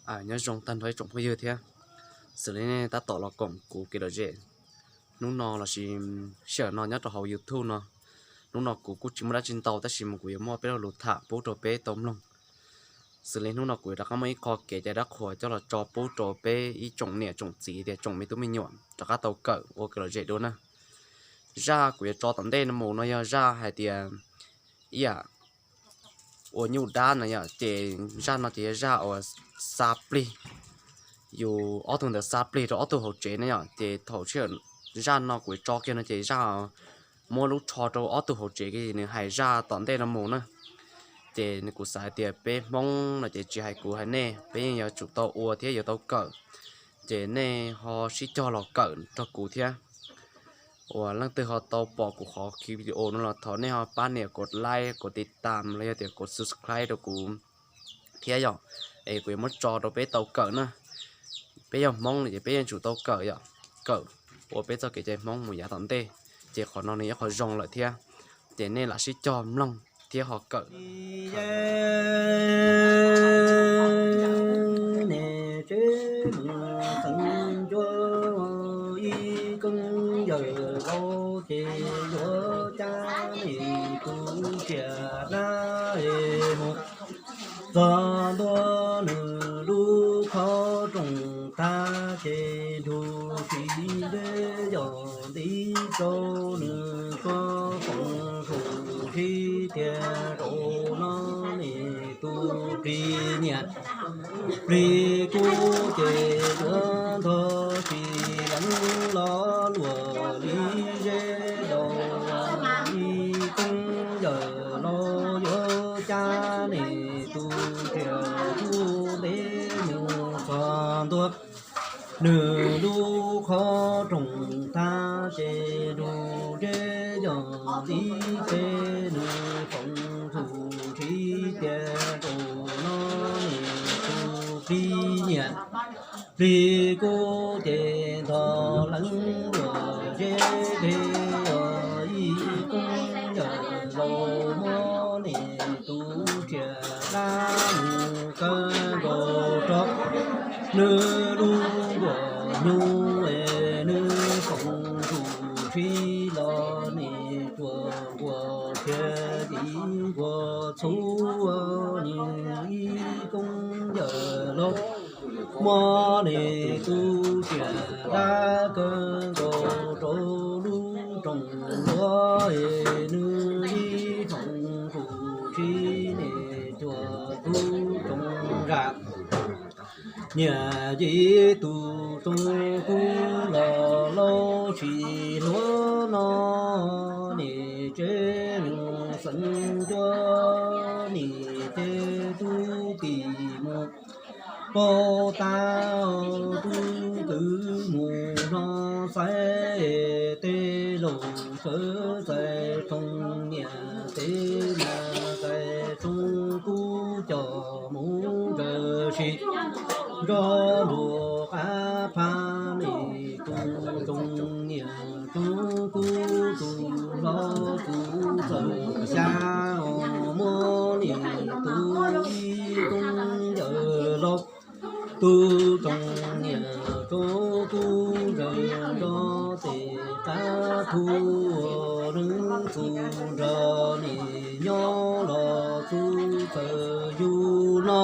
Nyob zoo tag nrho ib tsoom phooj ywg thiab. Xws li nej tab tom los koom kuv kev lom zem hnub no lossis sij hawm no nyob rau hauv YouTube no, hnub no kuv kuj tsis muaj dab tsi ntau tab sis mas kuv yuav muaj peb lo lus tham pub rau peb tau mloog. Xws li hnub no kuv yuav rov qab muaj ib qho kev cai dab qhuas coj los tso pub rau peb ib tsoom niam tsoom txiv tias tsoom me tub me nyuam rov qab tau kawm ua kev lom zem dua na. Zaj kuv yuav tso tom ntej no mus no yog zaj hais tias ib yam ua nyuj dab no yom, ces zaj no ces yog zaj uas xa plig, yus ob tug ntawd xa plig rau ob tug hauv tsev na yom, ces thaum sij hawm zaj no kuv tso kiag no ces zaj muab lub tsho rau ob tug hauv tsev kiag nws hais zaj tom ntej no mus na. Ces kuv xav hais tias peb Hmoob no ces tsis hais kuv hais nej peb yeej yuav tsum tau ua thiab yuav tau kawm, ces nej ho sib cog los kawm rau kuv thiab. Uas leej twg ho tau pom kuv qhov video no los thov nej ho pab nias kom like kom tiv tam los yog tias kom subscribe rau kuv thiab yom, es kuv yuav muab tso rau peb tau kawm na. Peb yog Hmoob no ces peb yeej tsum tau kawm yom, kawm ua peb txoj kev cai Hmoob mus yav tom ntej, ces qhov no nws yog qhov zoo lawm thiab, ces nej lam sib cog mloog thiab ho kawm. Niam tsev mus xeev ncuab ib koob yawm laus ces yuav cab niam tus riam dab mus txog ntua nws lub qhov rooj tag ces nrug siv zeb yog ntiv rau nws txoj foom sus sib tiag rau no niam tus plig niam plig kub ces yuav ntog tsis leev los luag li zeb laus ib koob yawm laus yuav cab niam tus riam tub ntev mus txog ntua nws lub qhov rooj tag ces nrug zeb yog ntiv ces nws foom sus sib tiag rau no niam tus plig niam plig kub ces ntog leev luag zeb plig yog ib koob yawm laus muab niam tus riam dab mus kawg nkaus rau nws lub nkuaj nyuj es nws foom sus sib los niam cuag nkuaj thiab tiv nkuaj txhuv niam ib koob yawm laus muab niam tus riam dab kawg nkaus rau lub rooj luav es nws ib rooj sus sib niam cuag tub rooj zam. Niam ces tus rooj kub los laus tsis hluav no, niam tsev mus xeev ncuab, niam ces tub tis mus paub tab, tub kwv mus no xaiv, tej laus sawv txais rooj, niam tsev mas txais rooj kub coj mus ntsawg si. Nrog luag qab phab niam tus rooj, niam rooj kub tus hlob tus txawm xya, muab niam tus ib koob yawm laus, tus rooj niam rooj kub ntsawg nrog tes qab thu, neeb txuj nrog niam nyob los txuj txawm yug no.